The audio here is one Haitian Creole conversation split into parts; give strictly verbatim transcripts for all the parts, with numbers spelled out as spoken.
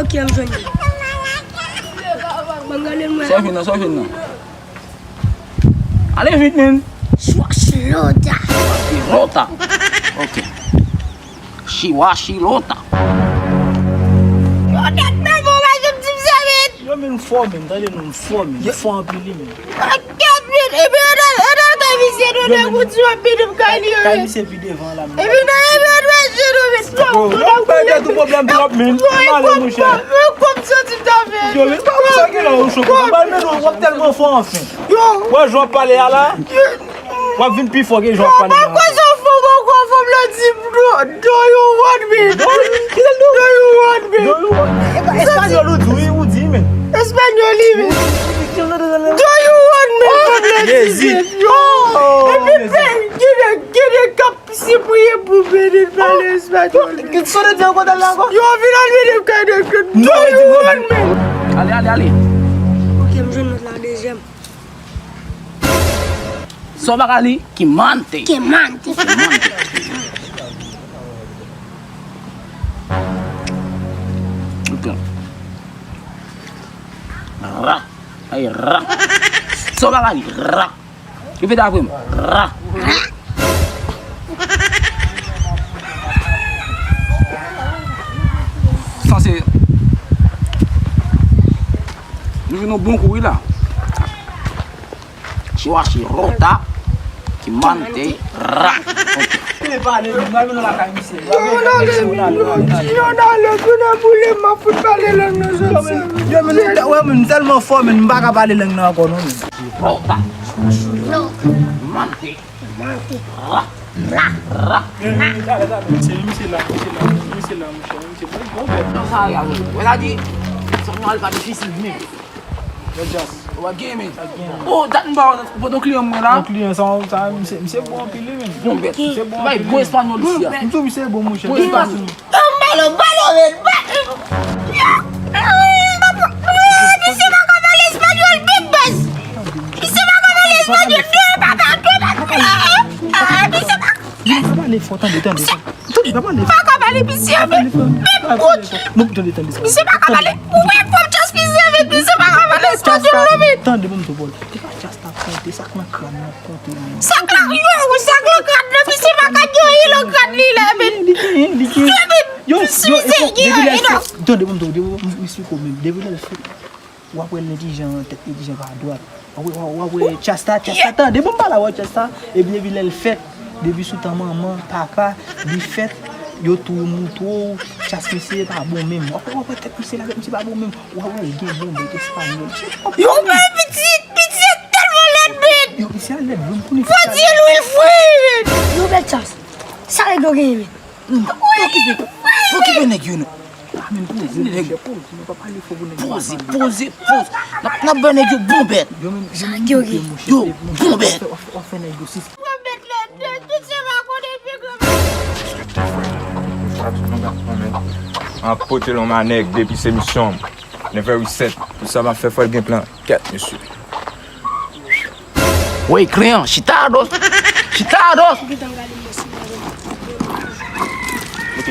Ok, m jwenn li. Ban m gade l mwen. Sa w jwenn nan, sa w jwenn nan. Ale vit, men. Chwashi lota. Lota. Ok. Chiwa chilota. Yo, tèt mè bon, pa janm di m sa, men. Yo, men, m fò, men. Tande nou, m fò, men. M fò anpil, wi, men. Yo, tèt, men. Epi, yo, nan, yo, nan, kay misye, nou, nèg ou di w ap vini m kay li, yo, men. Kay misye pi devan la, men. Epi, nan, epi, yo, dwe jwe, nou, men. Yo, yo, pèdi tout pwoblèm twòp, men. M ale, monchè. Yo, kòm soti ta fè. Yo, men, pa konsa ki la, ou chok. Ou pral mennen w ap tèlman fò, anfen. Yo. Wè, jan w ap pale a la. Yo. W ap vin pi fò ke jan w ap pale la. Yo, pa konsa fò, pa konsa fò, la di, do, do you want me? Do you want me? Do you want? Espanyòl ou di, wi, ou di, men. Espanyòl li, men. Do you want me? Jezi. Yo. Epi, men, gen de, gen de k ap sipriye pou Benin pale espanyòl. Ki sa w te di ankò, tèl la ankò? Yo, vin al vini m kay de, do you want me? Ale, ale, ale. Ok, m jwenn lòt la, dezyèm. Sa w pa ka li, kimante. Kimante. Kimante. Ok. Ra. Ay, ra. Sa w pa ka li, ra. Repete apre m. Ra. Sanse. Nou vin yon bon kou, wi, la. Chiwashi rota, kimante, ra. Ok. Yo, nan lè, yo, nan lè, yo nan boule, m ap fout pale lang nan zòt. Yo, men, nou, wè, men, nou tèlman fò, men, m pa ka pale lang nan ankò, non, men. Rota, kimante, ra, ra. Misye, misye la, misye la, misye la, misye, misye bon, bon, bon. Nan sa a, wè, sa di, sa nou al pa difisil, men. Yo, Jas. Ou pa gen, men. Oh, dat m pa wè, pote yon kliyan mwen la. Yon kliyan, sa, sa, misye, misye bon anpil, wi, men. Bon bèt. Misye bon anpil, wi. Bon espanyòl isi a. M tou, misye bon, monchè. Bon espanyòl. Yo, balo, balo, men, ba-, yo, eh, papa, eh, misye pa ka pale espanyòl, big buzz. Misye pa ka pale espanyòl, dwe papa, dwe papa, eh, eh, eh, misye pa. Misye pa pale fò, tande, tande. Tande, pa pale fò. Pa ka pale, misye, men, men, kout. Non, tande, tande, tande. Misye pa ka pale. Ou wè, fò chans misye, men, misye pa ka pale espanyòl, non, men. Tande, bon, m tou, bon. Te pa chans t ap konte, sa k nan kràn nan ap konte, men. Sa k la, yo, sa k nan kràn nan, misye pa ka gen anyen nan kràn li la, men. Li gen, li gen. Yo, men, yo, yo, si misye gen, depi lè l fèt, tande, bon, m tou, depi, m esplike w, men. Depi lè l fèt, w ap wè l nèg ki jan tèt nèg ki jan pa dwat. W ap wè, w ap wè, w ap wè Chasta, Chasta, tande, bon, m pale avè w, Chasta. Epi, depi lè l fèt, depi sou tan manman, papa, li fèt, yo tou moutre w, chas misye pa bon menm. W ap wè, w ap wè tèt misye la, tèt misye pa bon menm. W ap wè l gen bon bèt espanyòl. Yo, men pitit, pitit tèlman lèd, men. Yo, misye a lèd, wi, m konnen. Fò di l wi l fri, men. Yo, bèl chas. Sa nèg yo genyen, men. Okipe, okipe nèg yo, non. Ah, men poze, monchè, poze, nou pa pale fò pou nèg yo pa tande. Poze, poze, poze. N ap, n ap bay nèg yo bon bèt. Yo, men, yo, men, yo, bon bèt. W ap fè, w ap fè nèg yo sis. Bon bèt la, tout se pa konnen pi gran. Respèkte frè. Respèkte frè. Sa ti nou gat mwen, men. An pote lon ma nèg depi se misyon. Nèf è wisèt. Tout sa m ap fè fò l gen plan. Kèt, mesye. Wey, kreyan, chita a dos. Chita a dos. Ok.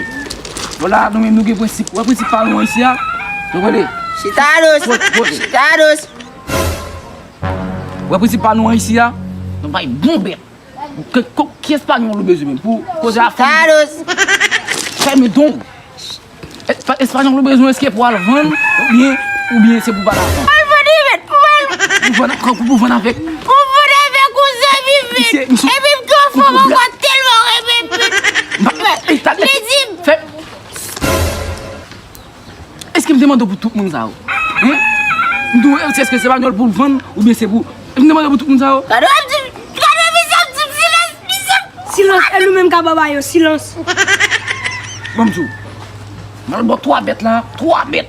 Bon, la, nou menm, nou gen prensip. Wè prensip pa nou an isi a? Nou konn li. Chita a dos. Poze, poze. Chita a dos. Wè prensip pa nou an isi a? Nou bay bon bèt. Ki, ki, ki espanyòl ou bezwen menm pou koze a fè? Chita a dos. Fèmen don. Espa- Espanyòl ou bezwen èske pou al vann oubyen oubyen se pou pa lajan? Al vann ivèt, pou vann. Pou vann, pou vann avèk. Pou vann avèk ou zanmi vèt. Misye, misye, epi m twò fò, mwen kwè tèlman renmen vèt. Li di m. Fè. Èske m te mande w pou tout moun sa yo? Hein? M di w, èske se Espanyòl pou l vann oubyen se pou. M te mande w pou tout moun sa yo? Gade w ap di, gade misye ap di m silans, misye. Silans, e nou menm k ap anba yo, silans. Ban m di w. Mwen ba w twa bèt la, twa bèt.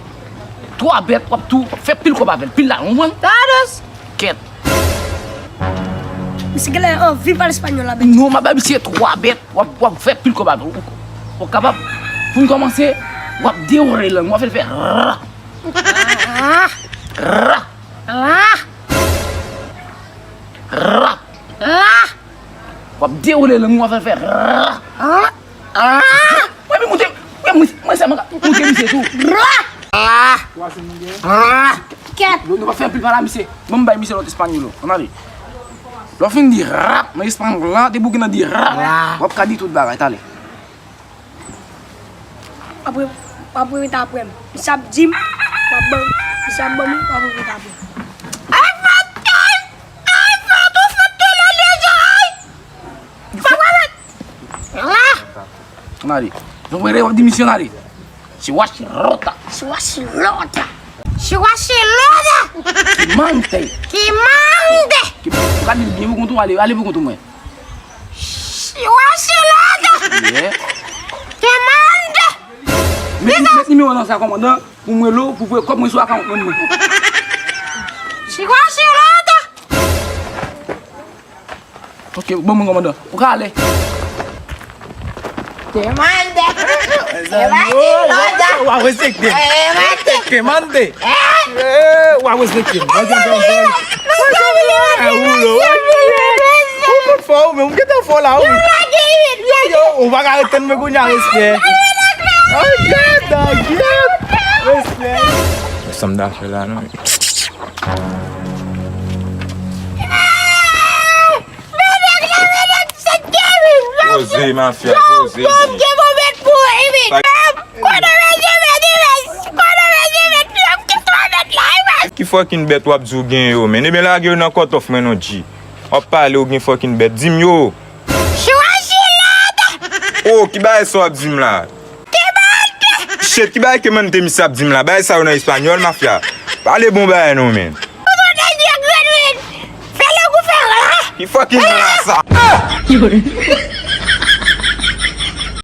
Twa bèt, w ap tou fè pil kòb avè l, pil lajan, w konprann? Todos. Kèt. Misye genlè anvi pale espanyòl la, bèt. Non, m ap ba misye twa bèt, w ap, w ap fè pil kòb avè l. Ou, ou kapab, pou n kòmanse, w ap dewoule lang, w ap fè l fè ra. Ra. Ra. Ra. Ra. Ra. W ap dewoule lang, w ap fè l fè ra. Ra. Ra. Mwen, mwen, mwen, mwen, mwen, mwen sèlman ka montre misye tou. Ra. Ra. Ra. Kèt. Nou, nou pa fè anpil pale a misye. Ban m bay misye lòt espanyòl. Ann ale. Lè w fin di rap nan espanyòl la, depi w gentan di rap, w ap ka di tout bagay, talè. W ap re-, w ap repete apre m. Misye ap di m, w ap ban m, misye ap ban m, w ap repete apre m. Ay, Fatou! Ay, Fatou, Fatou, la deja, ay! Fatou, Fatou! Ann ale. Donk, mwen, w ap di misye ann ale. Chihuahua. Chihuahua. Chihuahua. Kimante. Kimante. Ki, ou ka di l byen pou kont ou, ale, ale pou kont ou mwen. Chihuahua. Yeah. Kimante. Met, met nimewo nan sa, kòmandan, pou mwen lo, pou voye kòb mwen sou akawont mwen. Chihuahua. Ok, bon, bon, kòmandan. Ou ka ale. Te mande. Mezanmi, w ap respekte m. Te mande. Eh, w ap respekte m. Mwen gentan fò. Eh, ou lo. Ou konn fò, ou menm, ou gentan fò la, wi. Yo, yo, ou pa ka ret tann mwen kounye a, respè. Ok, dog, yeah. Respè. Sa m ta fè la, non? Poze, mafya, poze. Ki fucking bèt w ap di w gen yo, men? Ebyen, lage yo nan kòtòf mwen non, G. W ap pale, ou gen fucking bèt. Di m yo. Oh, ki bagay sa w ap di m la? Shit, ki bagay ke mante misye ap di m la? Bagay sa yo nan espanyòl, mafya. Pale bon bagay non, men. Ki fucking la sa?